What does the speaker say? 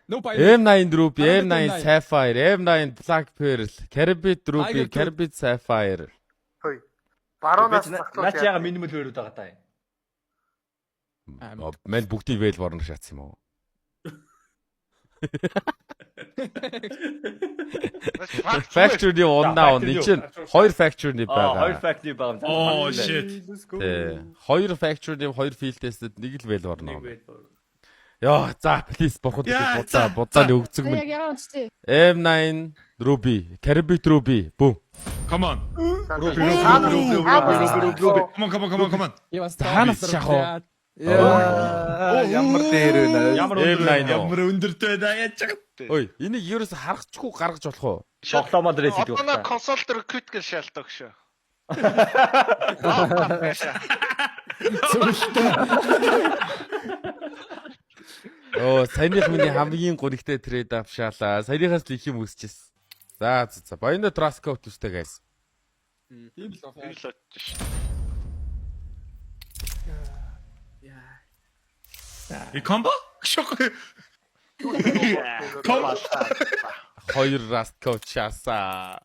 No panic. M9 Ruby, Karambit M9 M9. Sapphire, M9 Black Pearl, Karambit Ruby, Tiger Tooth. Karambit Sapphire. Хөөе. Баруунаас Наа чи яга минимал хөрөд байгаа та. Мэн бүгдийг вэл борно шатсан юм уу? Factory унаа он. Энд чинь хоёр factory Аа, хоёр байгаа. factory байгаа юм. Oh shit. Тий. Хоёр factory хоёр field tested нэг л вэл борно. Нэг байл. Йоо, за please бурхан Яа, будаа за, будааны өгцөг Яг минь. ягаа унцтэй. M9 Ruby, Karambit Ruby. Бүүм. Come on. Ruby, Ruby, Ruby, Ruby. Come on, come on, come on, come on. Хаанаас шах уу? Яа, ямар дээр вэ? Ямар өндөр M9 уу? Ямар өндөртэй байна яаж чаг. Ой, энийг ерөөс харахчгүй гаргаж болох уу? Тоглоомоо дээрээс хийдэг Одоо байна. консол дээр quit гэж шаалтдаг шүү. Оо, саяных миний хамгийн гуригтэй трейд авшаалаа. Саяныхаас л их юм өсчихсэн. За за за. Баяна Трасков төстэй guys. Тийм л байна. Тийм л очиж шүү. И комбо? Шок. Комбо. Хоёр Rastkov чаасаа.